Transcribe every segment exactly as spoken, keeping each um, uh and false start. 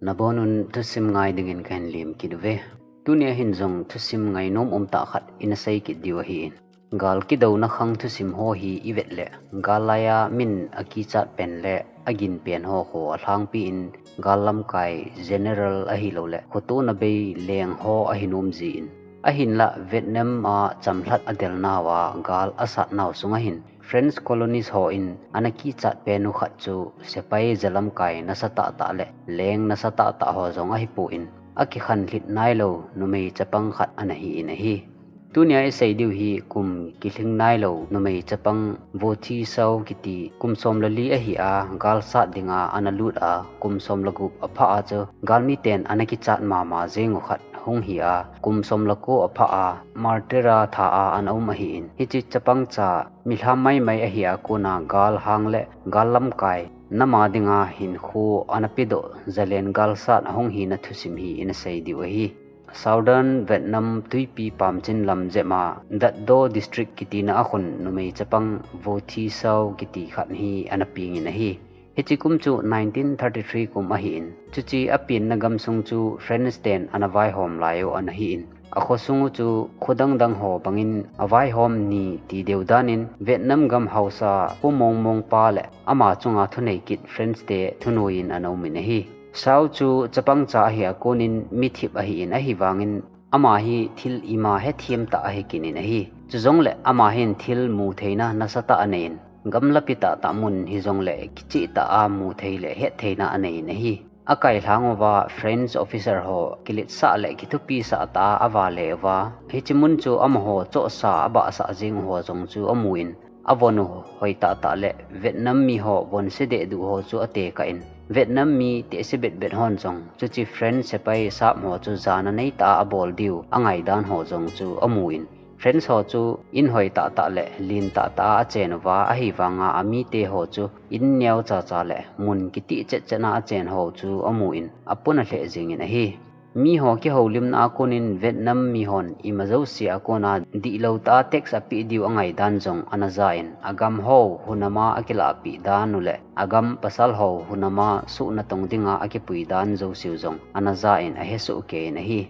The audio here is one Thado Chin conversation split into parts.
Nabonun thusim ngai dingin kahin lim kit uve. Tunia hin jong thusim ngainom umtah khat ina sei kit diu ahin. Gal kidouna khang thusim ho hi ivet le, gal laiya min akichat pen le agin pen ho kho alhangpi in, gal lamkai general ahilouleh, khotona bei leng ho ahinom jin. Ahinlah Vietnam a chamlhat adelnauva gal asatnau sunga hin, French colonies hon ana kichat pen u khat chu sepai jalamkai nasatah tah le leng nasatah tah ho jong ahipon, akikhanlhit nailou numei chapang khat ana hi in ahi. Tunia isei diu hi kum kilhing nailou numei chapang Vo Thi Sau kiti kum som le li ahi a, gal sat dinga ana lut a, kum som le gup aphah a chu galmi ten ana kichat mama jeng u khat hung hi a, kum som le ko aphah a, martyr a tha a ana um ahin. Hiche chapang cha milham maimai ahi a, kona gal hang le gal lamkai nama dinga hinkho ana pedoh jalen gal sat ahung hina thusim hi ina sei diu ahi. Southern Vietnam tuipi pamchin lam jep a, Dat Do District kitina a khun numei chapang Vo Thi Sau kiti khat hi ana peng in ahi. Hiche kum chu nineteen thirty-three kum ahin, chuche apenna gamsung chu French ten ana vaihom lai u ana hi in, akho sung u chu kho dang dang ho bangin avaihom ni ti deu danin, Vietnam gam haosa pu mong mong pa le ama chunga thunei kit French te thunoi in ana um in ahi. Sau chu chapang cha ahi a konin mithip ahi in, ahivangin ama hi thil ima hethem tah ahi kit in ahi. Chujongle ama hin thil mu theina nasatah anei in, gamlapi tahtah mun hijongle kicheh tah a mu thei le het theina anei in ahi. Akailhang uva French officer ho kiletsah le kithupisah tah a avale uva, hiche mun chu amaho chohsa abahsah jeng u ho jong chu amu in, avon u hoitah tah le Vietnam mi ho von se dehduh ho chu atekah in, Vietnam mi tehse betbet hon jong chuche French sepai sap ho chu jana neitah a abol diu angaidan ho jong chu amu in, French ho chu in hoitah tah le lentah tah a achen uva, ahivanga amite ho chu in neo chacha le mun kitih chetchet a achen ho chu amu in, apona lheh jeng in ahi. Miho kihoulimna a konin Vietnam mihon ima jouse a kona dihlou tah a tax apeh diu angaidan jong ana ja in, agam ho hunam a akilahpeh dan u le agam pasal ho hunam a suh natong dinga akipui dan jouse u jong ana ja in ahesoh kei in ahi.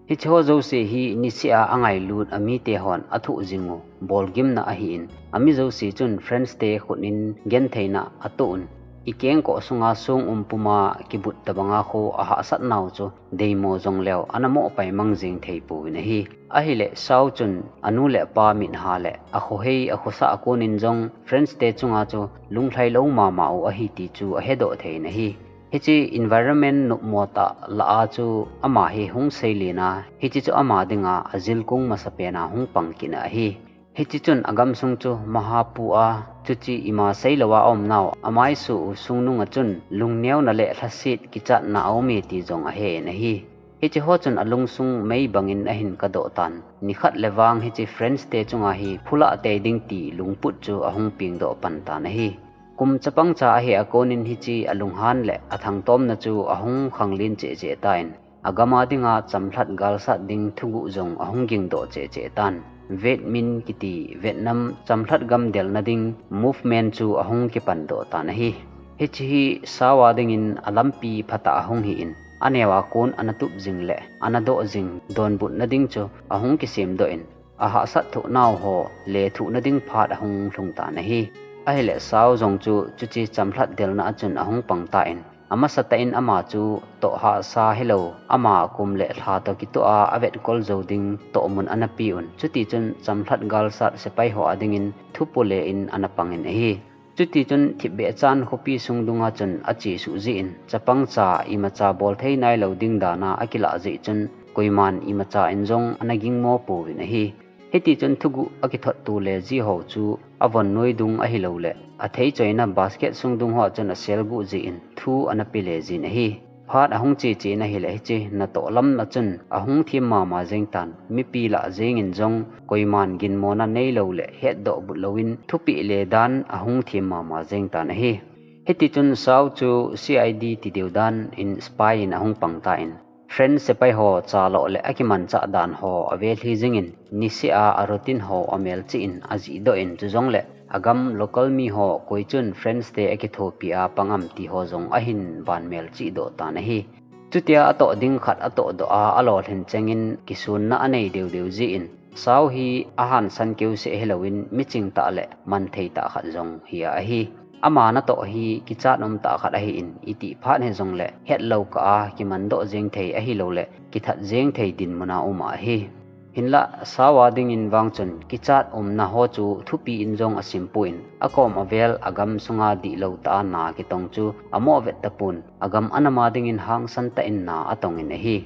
Hiche ho jouse hi niseh a angailut amite hon athoh jing u bolgimna ahi in, ami jouse chun French te khut in gentheina atoh un, ikengkoh sunga song um puma kibut tabanga kho ahahsatnau chu deimo jongleu ana mohpai mang jeng thei pouvin ahi. Ahile Sau chun anu le apa mitha le akhohei akhosah a konin jong French te chunga chu lunglhailou mama u ahi ti chu ahedoh thei in ahi. Hiche environment nopmo tah lah a chu ama hi hung seilen a, hiche chu ama dinga ajilkung masapen a hung pang kit in ahi. Hiche chun agamsung chu mahapu a, chuche ima seilou a aumnau amaisu u sungnung a chun lungneona le lhaset kichatna aume ti jong ahe in ahi. Hiche ho chun alungsung mei bangin ahin kadoh tan. Nikhat le vang hiche French te chunga hi phulah tei ding ti lungput chu ahung pengdoh pan tan ahi. Kum chapang cha ahi a konin hiche alunghan le athangtomna chu ahung khanglen cheh cheh tan, agam a dinga chamlhat galsat ding thuguh jong ahung gingdoh cheh cheh tan. Viet Minh kiti Vietnam chamlhat gam delna ding movement chu ahung kipandoh tan ahi. Hiche hi Sau a dingin alampi phatah ahung hi in, aneo a kon ana tup jing le ana doh jing donbutna ding chu ahung kisemdoh in, ahahsat thohnau ho lethuhna ding phat ahung lhung tan ahi. Ahile Sau jong chu chuche chamlhat delna a chun ahung pang tan, amasatah in ama chu toh hahsa hilou, ama kum le lha toh kitoh a avetkol jou ding tohmun ana pe un, chutichun chamlhat galsat sepai ho a dingin thupole in ana pang in ahi. Chutichun thipbeh chan khopi sungdunga chun achesuh jeh in, chapang cha imacha bolthei nailou ding dana akilah jeh chun, koiman imacha in jong ana gingmo pouvin ahi. Hitichun thuguh akithot tole ji ho chu avon noi dung ahilouleh atheichoina basket sungdung hoa chun aselguh jeh in thu ana pele jin ahi. Phat ahung cheche in ahile hiche natoh lam a chun ahung them mama jeng tan, mipi lah jengin jong koiman ginmona neilou le hetdoh but louvin thupeh le dan ahung them mama jeng tan ahi. Hitichun Sau chu C I D ti deu dan in spy in ahung pang tan, French sepai ho chaloh le akimanchah dan ho avelhi jingin, niseh a aroutine ho amelchih in ajihdoh in, chujongle agam local mi ho koi chun French te akithopi a pang am ti ho jong ahin van melchihdoh tan ahi. Chutia atoh ding khat atoh doh a, alolhin chengin kisunna anei deu deu jin, Sao hi ahansan keuseh hilouvin miching tah le manthei tah khat jong hi a ahi. Ama natoh hi kichat um tah khat ahin, itih phat hijongle hetlou kah a kimandoh jeng thei ahilouleh kithat jeng thei dinmun a um ahi. Hinlah Sao a dingin vang chun kichat umna ho chu thupi in jong asim pon, akom avel agam sunga dihlou tah a na kitong chu amoh vet tapon, agam anam a dingin hangsan tah in na atongin ahi.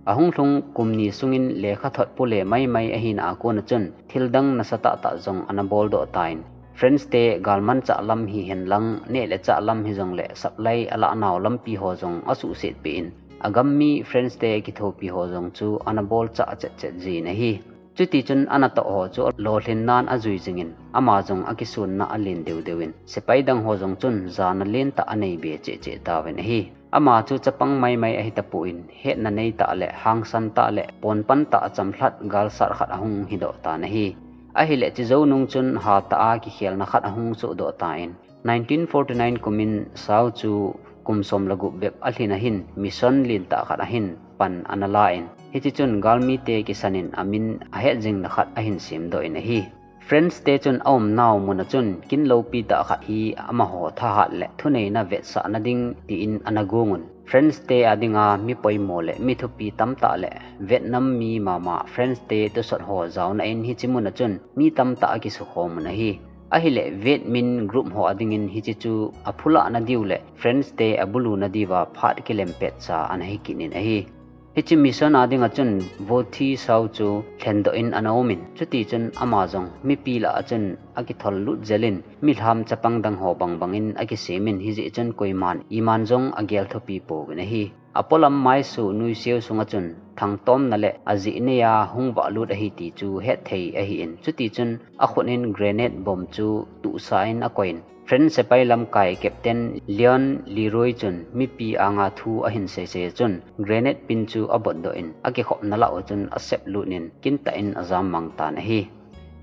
Ahung lhung kum ni sungin lekha thot pule mai mai ahina a kona chun thildang nasatah tah jong ana boldoh tan, friends te galmanchah lam hihen lang, neh le chah lam hijongle supply alah nau lampi ho jong asuhset peh in, agam mi friends te kithopi ho jong chu ana bolchah chet chet jin ahi. Chutichun anatoh ho chu lolhin nan ajui jingin, ama jong akisunna alen deu deu in, sepai dang ho jong chun jana lentah anei be cheh cheh tauvin ahi. Ama chu chapang mai mai ahi tapon, hetna nei tah le hangsan tah le ponpan tah chamlhat galsat khat ahung hidoh tan ahi. Ahileh chujou nung chun hatah a kikhelna khat ahung sohdoh tan, nineteen forty nine kumin Sao chu kum som le gup bep alhin ahin, mission lentah khat ahin pan ana lan, hitichun galmite kisanin amin ahet jingna khat ahin semdoh in ahi. Friends te chun aumnau mun a chun kin loupi tah khat hi amaho thahat le thuneina vetsahna ding tiin ana gongun, friends te a dinga mi poimo le mi thupi tamtah le Vietnam mi mama friends te tusot ho jaona in hiche mun a chun mi tamtah akisukhomun ahi. Ahileh Viet Minh group ho a dingin hiche chu aphulahna diu le friends te abuluna diuva phat kilempet cha ana hikit in ahi. Hiche mission a dinga chun Vo Thi Sao chu lhendoh in ana umin, chutichun ama jong mipi lah a chun akithol lut jel in, milham chapang dang ho bang bangin akisemin, hijeh chun koiman iman jong agel thupi pouvin ahi. Apolam maisu nuiseu sunga chun thangtomna le ajeh neiya hung vahlut ahi ti chu hetthei ahin, chutichun akhut in grenade bomb chu tuhsa in akoiyin, French sepai lamkai Captain Leon Leroy chun mipi anga thu ahin seisei a chun grenade pin chu abotdoh in, akikhopna lah u chun aseplut in kintah in ajammang tan ahi.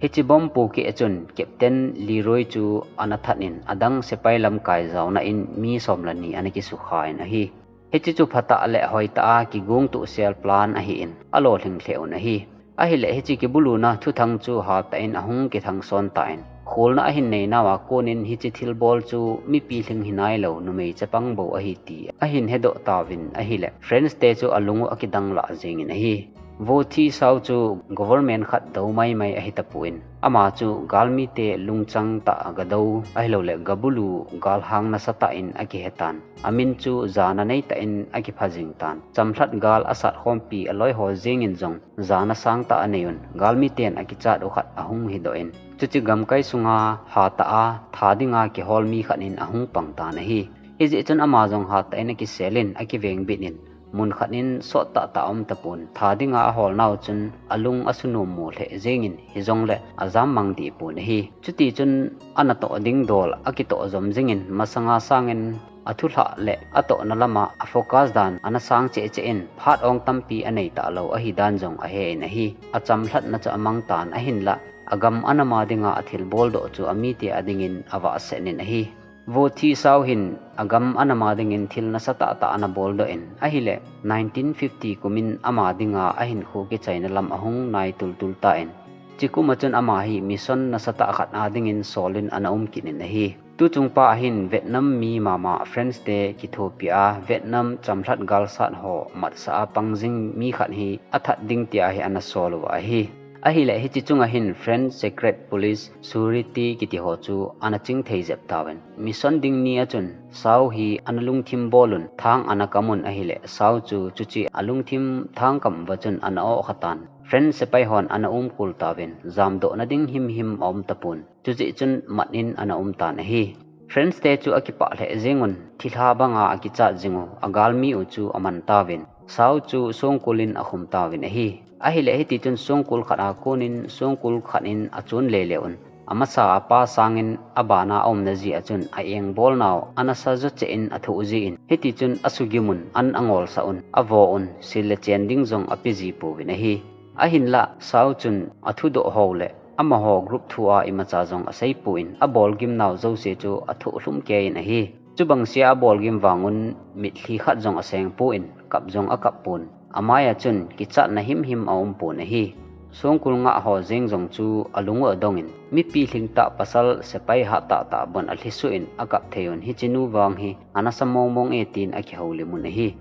Hiche bomb pohkeh a chun Captain Leroy chu ana that in, adang sepai lamkai jaona in mi som le ni ana kisukha in ahi. Hiche chu phatah le hoitah a kigong tohsel plan ahin, alolhing lheh un ahi. Ahileh hiche kibuluna thuthang chu hatah in ahung kithang son tan, kholna ahin neinauva konin hiche thilbol chu mipi lhing hinailou, numei chapang bou ahi ti ahin hedoh tauvin ahileh, French te chu alung u akidang lah jengin ahi. Vo Thi Sao chu government khat dou mai mai ahi tapon, ama chu galmite lungchang tah a gadou ahilouleh gabulu galhang nasatah in akihetan, amin chu jana neitah in akipha jing tan. Chamlhat gal asat khompi aloi ho jengin jong jana sangtah anei un, galmiten akichat u khat ahung hidoh in, chuche gamkai sunga hatah a tha dinga kihol mi khat in ahung pang tan ahi. Hijeh chun ama jong hatah in akisel in, akivengbit in, mun khat in sot tahtah aum tapon, tha dinga aholnau chun alung asunom mo lheh jengin, hijongleh ajammang deh pon ahi. Chutichun anatoh ding dol akitoh jom jingin, masanga sangin athulhah le atohna lama afocus dan ana sang cheh cheh in, phat ong tampi anei talou ahi dan jong ahen ahi. Achamlhatna chu amang tan ahinlah, agam anam a dinga athilboldoh chu amite a dingin avahset in ahi. Vo Thi Sao hin agam anam a dingin thil nasatah tah ana boldoh in ahileh, nineteen fifty kumin ama dinga ahinkho kichaina lam ahung nai tultul tan, chuche kum a chun ama hi mission nasatah khat a dingin solin ana um kit in ahi. Tuchung pa ahin Vietnam mi mama French te kithopi a Vietnam chamlhat galsat ho matsah a pang jing mi khat hi athat ding tia hi ana sol uva ahi. Ahileh hiche chunga hin French Secret Police, Sûreté kiti ho chu ana chingthei jep tauvin, mission ding ni a chun Sao hi ana lungthim bol un, thang ana kam un ahileh, Sao chu chuche alungthim thangkam uva chun ana ohkha tan. French sepai hon ana umkol tauvin, jamdohna ding himhim aum tapon, chujeh chun mat in ana um tan ahi. French te chu akipah lheh jeng un, thilha banga akichat jing u, agalmi u chu aman tauvin, Sao chu songkul in akhum tauvin ahi. Ahileh hitichun songkul khat a konin songkul khat in achun lele un, amasa apa sangin abana aumna jeh a chun a-engbolnau anasa jo cheh in athoh jin, hitichun asugim un, an angolsah un, avo un, sil le chen ding jong ape ji pouvin ahi. Ahinlah Sao chun athudoh ho le amaho group thu a imacha jong asei pon, abolgimnau jouse chu athoh lhum kei in ahi. Chubang sia abol gim vangun mitlhi khat jong aseng pon, kap jong akap pon. Amai a chun kichatna himhim aumpon ahi. Songkul ngah ho jeng jong chu alung u adongin, mipi lhingtah pasal sepai hattah tah bon alhisuh in akap thei un, hichenu vang hi anasa mongmong e tin akihoulim un ahi.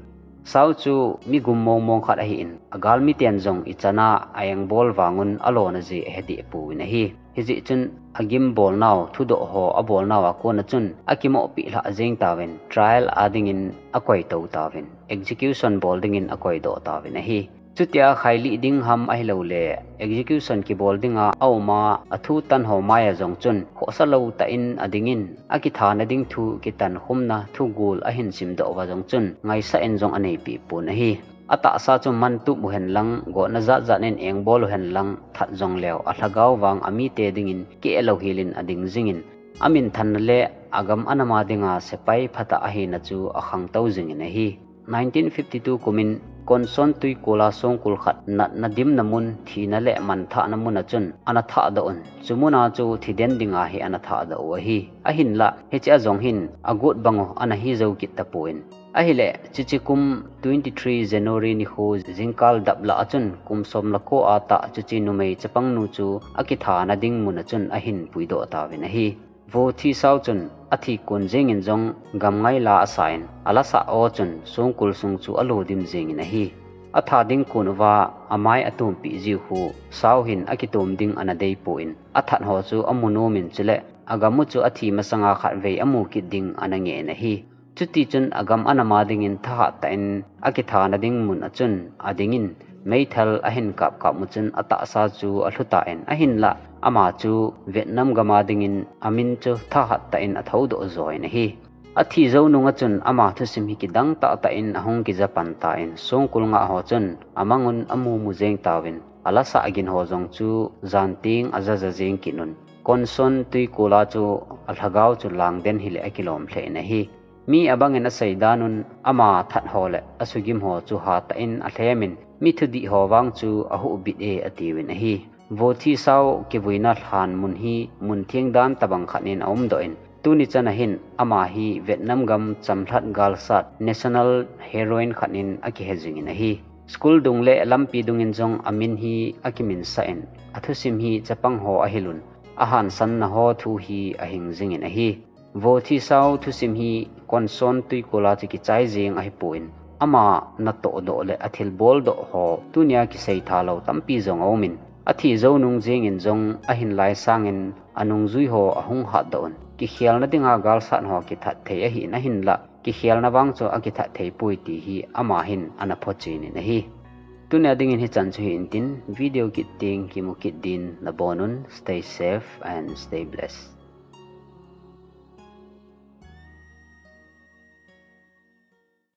Sao chu migum mongmong khat ahin, agalmi ten jong ichan a a-engbol vangun alona jeh ahedeh pouvin ahi. Hijeh chun agim bolnau, thudoh ho abolnau a kona chun akimohpeh lhah jeng tauvin, trial a dingin akoi tou tauvin, execution bol dingin akoidoh tauvin ahi. Chutia khailih ding ham ahilouleh execution kibol dinga auma athu tan ho mai a jong chun khohsa lou tah in adingin, akithana ding thu kitankhumna thugul ahin simdoh uva jong chun ngaisah in jong aneipeh pon ahi. Atahsa chu mantup uhen lang, gotna jatjat in engbol uhen lang, that jongleu alhagao vang amite dingin keh lou hel in ading jingin, aminthanna le agam anam a dinga sepai phatah ahina chu akhangtou jingin ahi. Nineteen fifty-two kumin Konson twikol a songkul khat natna dimna mun, thina le manthahna mun a chun ana thahdoh un, chu mun a chu thiden dinga hi ana thahdoh u ahi. Ahinlah hiche a jong hin agot bang u ana hijou kit tapon, ahileh chuche kum twenty-three January nikho jingkal dap lah a chun kum som le ko a tah chuche numei chapangnu chu akithana ding mun a chun ahin puidoh tauvin ahi. Vo Thisao chun athi kon jengin jong gamngai la asa in, alasah o chun songkul sung chu alo dim jengin ahi. Atha ding kon uva amai atompeh jiu khu Sao hin akitom ding ana deipon, athat ho chu amu nomin, chule agam u chu athi masanga khatvei amu kit ding ana ngeh in ahi. Chutichun agam anam a dingin thahat tah in akithana ding mun a chun adingin, meithal ahin kapkap u chun atahsa chu alhu tan, ahinlah ama chu Vietnam gam a dingin amin chu thahat tah in athoudoh join ahi. Athi jou nung a chun ama thusim hi kidang tahtah in ahung kija pan tan, songkul ngah ho chun amangun amumu jeng tauvin, alasah gin ho jong chu janteng ajaja jeng kit un, Konson twikol a chu alhagao chu langden hileh akilom lheh in ahi. Mi abangin asei dan un, ama that ho le asugim ho chu hatah in alhemin, mi thudih ho vang chu ahuhbit e atiuvin ahi. Vo Thisao kivuina lhan mun hi mun theng dan tobang khat in aumdoh in, tuni chan a hin ama hi Vietnam gam chamlhat galsat national heroine khat in akihe jingin ahi. School dung le lampi dungin jong amin hi akiminsah in, athusim hi chapang ho ahil un, ahansanna ho thu hi ahing jingin ahi. Vo Thisao thusim hi Konson twikol a chu kichai jeng ahipon, ama natohdoh le athilboldoh ho tunia kiseitha lou tampi jong aumin, athi jou nung jengin jong ahin lai sangin anungjui ho ahung hatdoh un, kikhelna dinga galsat ho kithat thei ahin, ahinlah kikhelna vang chu akithat theipoi ti hi ama hin ana phochen in ahi. Tunia dingin hichan chu hi intin, video kit teng kimu kit din nabon un, stay safe and stay blessed.